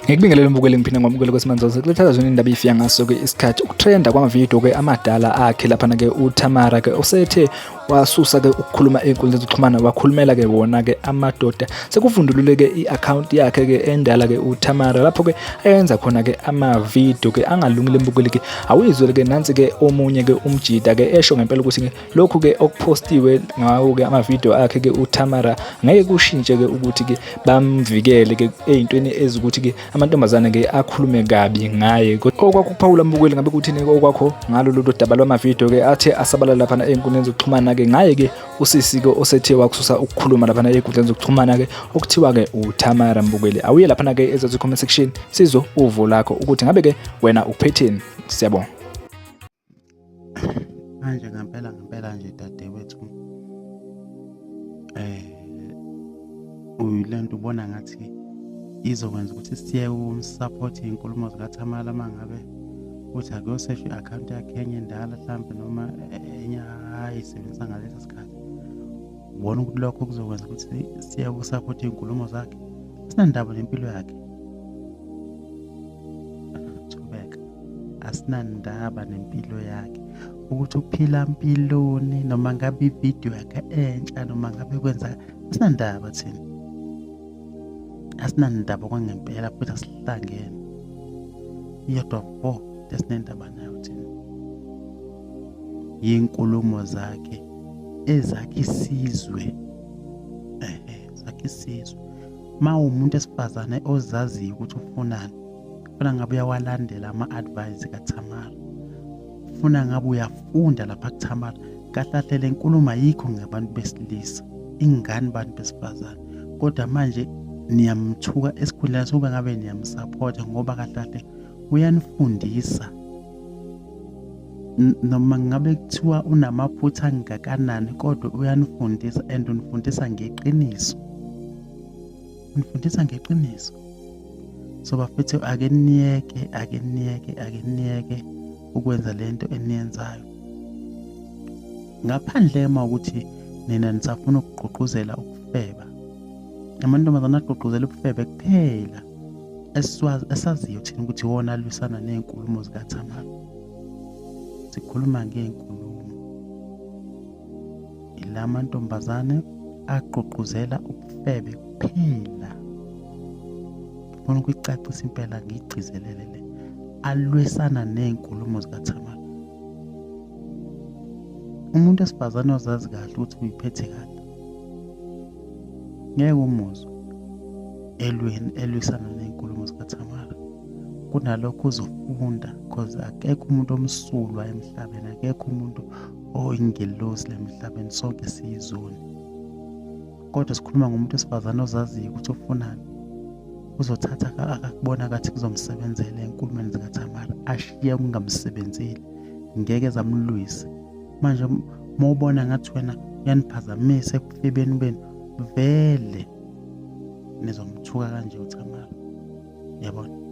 Ngikubingelele mbukeli, ngiphinde ngomukele kwesimanzozo kulethatha zona indaba ifika ngaso ke isikhathi ukutrenda kwamavidiyo ke amadala akhe laphana ke uTamara ke usethe wasusa ke ukukhuluma ey'nkundleni zokuxhumana, wakhulumela ke wona ke amadoda. Sekuvundulule ke i-akhawunti yakhe ke endala ke uTamara, lapho ke ayenza khona ke amavidiyo ke angalungile mbukeli ke. Awuyizwele ke nansi ke omunye ke umjida ke esho ngempela ukuthi ke lokhu ke okuphostiwe ngawo ke amavidiyo akhe ke uTamara ngeke kushintshe ke ukuthi ke bamvikele ke ey'ntweni ezikuthi ke amantombazane ke akhulume kabi ngaye. Okwakuphawula mbukeli ngabe kuthini okwakho ngalo lolu daba lwamavidiyo ke athe asabalala laphana ey'nkundleni zokuxhumana ke ngaye ke usisi ke osethe wakususa ukukhuluma laphana ey'nkundleni zokuxhumana ke okuthiwa ke uTamara mbukeli. Awuye laphana ke ezathi comment section sizwe uvo lakho ukuthi ngabe ke wena uphetheni. Siyabonga. Manje ngempela ngempela nje dadewethu, lento ubona ngathi izokwenza ukuthi siyeke ukumsupport iy'nkulumo zikaThamara uma ngabe uthi akuyoseshwa i-akhawunti yakhe enye endala hlampe noma enye ayisebenzisa ngaleso sikhathi. Ubona ukuthi lokho kuzokwenza ukuthi siyeke ukusaphotha iy'nkulumo zakhe? Asinandaba nempilo yakhe. Thobeka, asinandaba nempilo yakhe ukuthi uphila mpiloni noma ngabe ividiyo yakhe entsha noma ngabe kwenza, asinandaba thina, asinandaba kwangempela futhi asihlangene. Iyodwa vo esinendaba nayo thina yinkulumo zakhe ezakhe isizwe, ehe, zakhe isizwe. Uma uwumuntu wesifazane ozaziyo ukuthi ufunani, funa ngabe uyawalandela ama-advice kaThamara, funa ngabe uyafunda lapha kuThamara. Kahle kahle le nkulumo ayikho ngabantu besilisa, ingani bantu besifazane. Kodwa manje niyamthuka esikhundleni sokuba ngabe niyamsaphotha, ngoba kahle kahle uyanifundisa. Noma ngabe kuthiwa unamaphutha angakanani, kodwa uyanifundisa and unifundisa ngeqiniso, unifundisa ngeqiniso. So bafethu, ake niyeke, ake niyeke, ake niyeke ukwenza lento eniyenzayo, ngaphandle uma ukuthi nina nisafuna ukugqugquzela ukufeba. Amantombazane agqugquzela ubufebe kuphela esaziyo thina ukuthi iwona alwisana ney'nkulumo zikaThamara. Sikhuluma ngey'nkulumo, ila mantombazane agqugquzela ubufebe kuphela. Ngifuna ukuyicacisa impela, ngiyigcizelele le, alwisana ney'nkulumo zikaThamara. Umuntu wesifazane ozazi kahle ukuthi uyiphethe kahle ngeke umuzwe elweni elwisana ney'nkulumo zikaThamara. Kunalokho uzofunda, cause akekho umuntu omsulwa emhlabeni, akekho umuntu oyingelosi la emhlabeni, sonke siyizoni. Kodwa sikhuluma ngomuntu wesifazane ozaziyo ukuthi ufunani, uzothatha akakubona kathi kuzomsebenzela ey'nkulumeni zikaThamara, ashiye okungamsebenzeli, ngeke zamlwise. Manje uma ubona ngathi wena uyaniphazamisa ekufebeni benu, vele nizomthuka kanje uThamara, yabona.